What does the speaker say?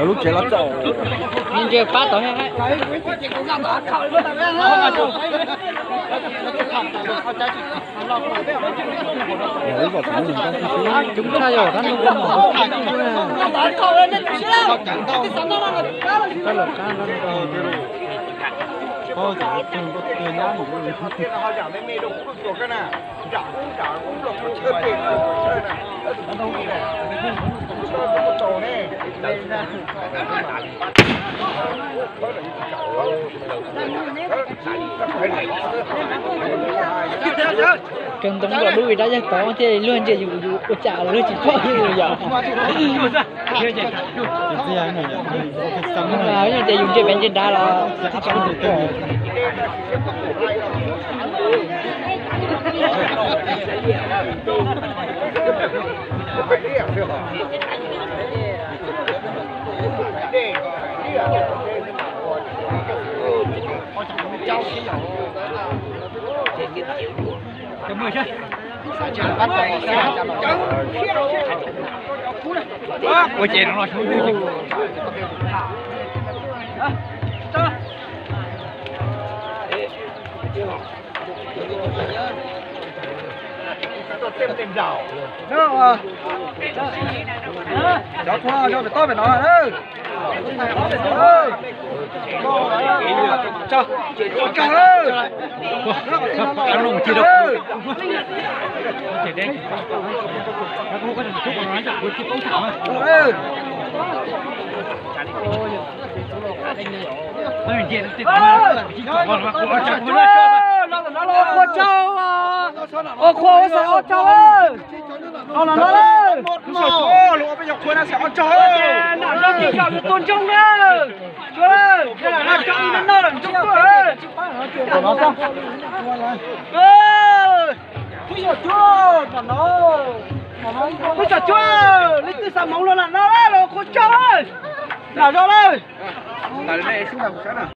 Lub tsev los txaus. Ntsia pab tau. Kawg ntoo nkaus dub ib rab yeej tod thiaj luag ntsia yus ua cas luag tsis pom yus yom. Yog tias yus ntsia pem ntsia nrad los Cov txhua cov pem toj pem no. Ua qhua ua xaim ob tsaug. Los los no lawm. Nam zog tis zog yuav tuag ntsoog na. Tsuav lawm, nam zog tis zog no ntsoog tuaj. Peb txog cuab, leej twg xav hmoov los nam no lawm, los qhua tsaug lawm. Nam zog lawm.